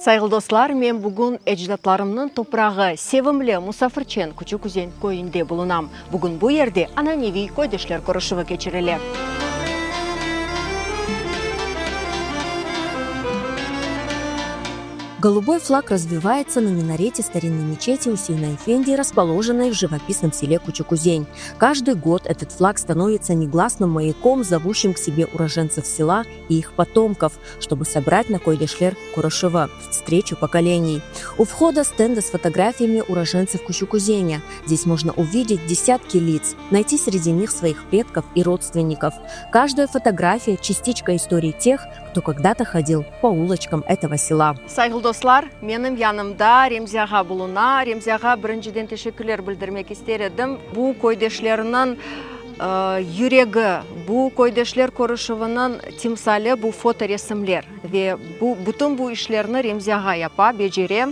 Sayğılı dostlar, men bugün ecdatlarımnıñ toprağı, sevimli, musafirçen Küçük Üzen köyünde bulunam. Bugün bu yerde ananeviy köydeşler körüşüvi keçirile. Голубой флаг развевается на минарете старинной мечети Усейна Эфенди, расположенной в живописном селе Кучукузень. Каждый год этот флаг становится негласным маяком, зовущим к себе уроженцев села и их потомков, чтобы собрать на Койдешлер Курашева встречу поколений. У входа стенды с фотографиями уроженцев Кучукузеня. Здесь можно увидеть десятки лиц, найти среди них своих предков и родственников. Каждая фотография – частичка истории тех, кто когда-то ходил по улочкам этого села. Sayğılı dostlar, menim yanımda Remzi ağa buluna. Remzi ağa, birinciden teşekkürler bildirmek ister edim. Bu köydeşlerniñ yüregi, bu köydeşler körüşüviniñ timsali bu fotoresimler. Ve bu, bütün bu işlerni Remzi ağa yapa, becere.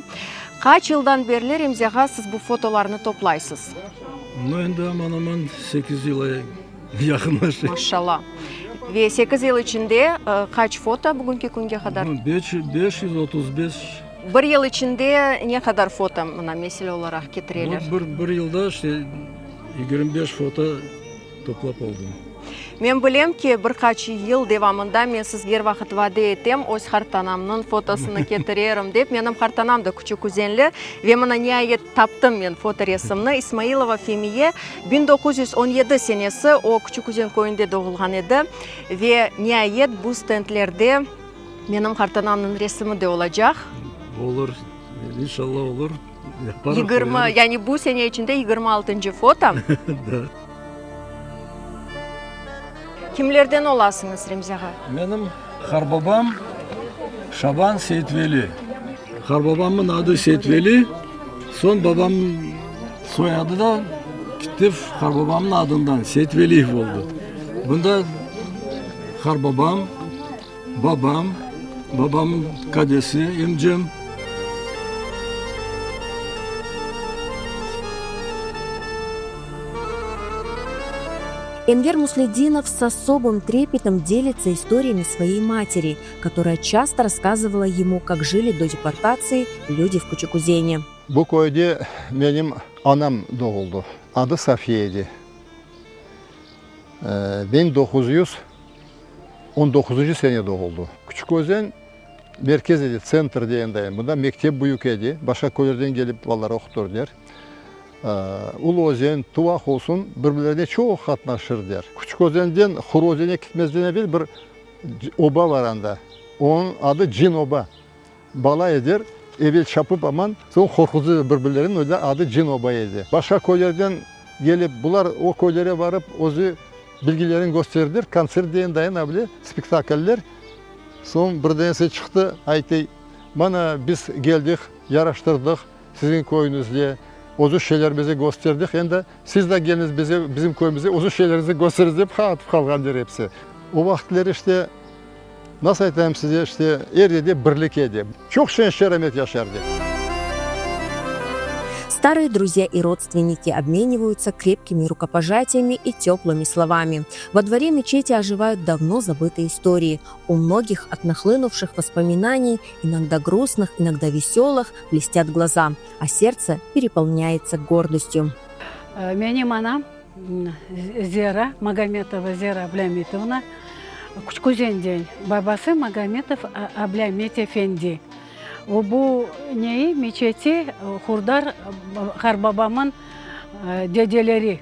Qaç yıldan berli, Remzi ağa, siz bu fotolarnı toplaysız? No, endi aman-aman sekiz yıla yaqınlaşa. Maşallah. Ve sekiz yıl içinde qaç foto bugünki künge qadar? 535. Bir yıl içinde ne qadar foto, mına, mesele olaraq ketireler? Bir, bir yılda işte 25 foto toplap oldım. Men bilem ki, bir qaç yıl devamında men sizge er vaqıt vade etem, öz qartanamnıñ fotosını ketirerim dep. Menim qartanam da küçük-üzenli ve mına niayet taptım men fotoresimni. İsmailova Femiye, 1917 senesi o Küçük-Üzen köyünde doğulğan edi ve niayet bu stendlerde menim qartanamnıñ resimi de olacaq. Olur, inşallah olur. 20, yani bu sene içinde 26-ncı foto. Da. Kimlerden olasıñız, Remzi ağa? Menim qarbabam Şaban Seytveli. Qarbabamnıñ adı Seytveli, soñ babam soyadı da kitti qarbabamnıñ adından, Seytveliyev oldı. Bunda qarbabam, Babam, babamnıñ kadesi, emcem. Enver Musledinov с особым трепетом делится историями своей матери, которая часто рассказывала ему, как жили до депортации люди в Кучукузене. Bu köyde menim anam doğuldı. Adı Safiye edi. 1919-cı sene doğuldı. Küçük Özen merkez edi, tsentr degenday. Mında mektep büyük edi, başqa köylerden kelip balalar oqutur der. Ulu Özen, Tuvaq olsun, bir-birlerine çoq qatnaşır der. Küçük Özenden Hur Özenge ketmezden evel bir oba bar anda. Onıñ adı Cin oba. Bala eder, evel çapıp aman, soñ qorquzır bir-birlerini, öyle adı Cin oba edi. Başqa köylerden kelip, bular o köylere barıp, özü bilgilerini kösterdiler, kontsert deyin dayın avle, spektakller. Soñ bir denesi çıqtı, aytı, mana biz keldik, yaraştırdıq siziñ köyüñizde, özü şeylerimizi kösterdik, endi siz de keliñiz bize, bizim köyümizge, özü şeyleriñizni kösteririz dep atıp qalğan der episi. O vaqıtları işte Nasıl aytayım size, işte, er yerde birlik edi. Çoq şen-şeramet yaşardı. Старые друзья и родственники обмениваются крепкими рукопожатиями и теплыми словами. Во дворе мечети оживают давно забытые истории. У многих от нахлынувших воспоминаний, иногда грустных, иногда веселых, блестят глаза, а сердце переполняется гордостью. Menim anam Zera, Magometova Zera Ablâmitovna, Küçük-Özenden, babası Magometov Ablâmit efendi. O, bu neyi, meçeti qurdar qarbabamın dedeleri.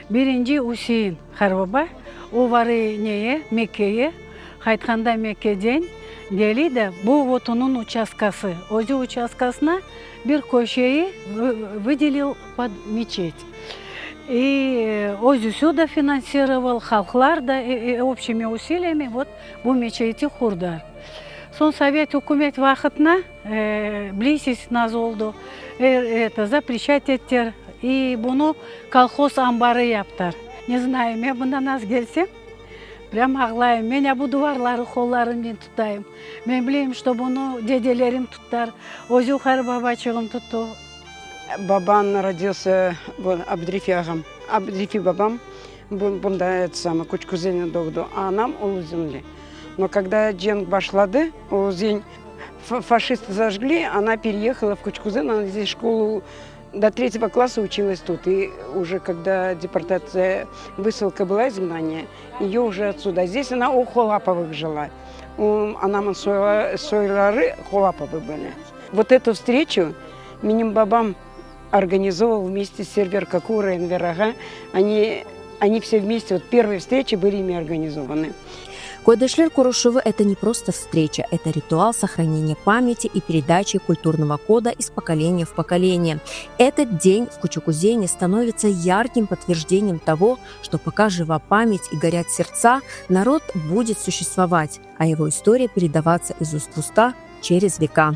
Birinci Üsein qarbaba, o varı neye, Mekkeye, qaytqanda Mekkeden geliy da, bu vot onıñ uçastkası, özü uçastkasına bir köşeyi vıdelil pod meçet. İ özüsi da finansiroval, halqlar da общими усилиями vot bu meçeti qurdılar. Soñ sovet ükümet vaqıtına bilesiz nasıl oldı, eto zapreşat ettiler i bunı kolhoz ambarı yaptılar. Ne znayu, men bundan az kelsem, prям ağlayım. Men ya bu duvarları qollarımnen tutayım. Men bileyim, şto bunı dedelerim tuttılar, özü qarı-babaçığım tuttı. Babam rodilsâ bu Abdrifi ağam, Abdrifi babam bunda eto samое Küçük-Özen'de doğdu, a anam Ulu-Özenli. No kogda cenk başladı, Ulu-Özen. Фашисты зажгли, она переехала в Кучкузен, она здесь школу до третьего класса училась тут. И уже когда депортация, высылка была, изгнание, ее уже отсюда. Здесь она у Холаповых жила. У, anamın soyları Холаповы были. Вот эту встречу menim babam организовал вместе с Сервер Какура и Энвер ağa. Они все вместе, вот первые встречи были ими организованы. Köydeşler körüşüvi – это не просто встреча, это ритуал сохранения памяти и передачи культурного кода из поколения в поколение. Этот день в Кучукузене становится ярким подтверждением того, что пока жива память и горят сердца, народ будет существовать, а его история передаваться из уст в уста через века.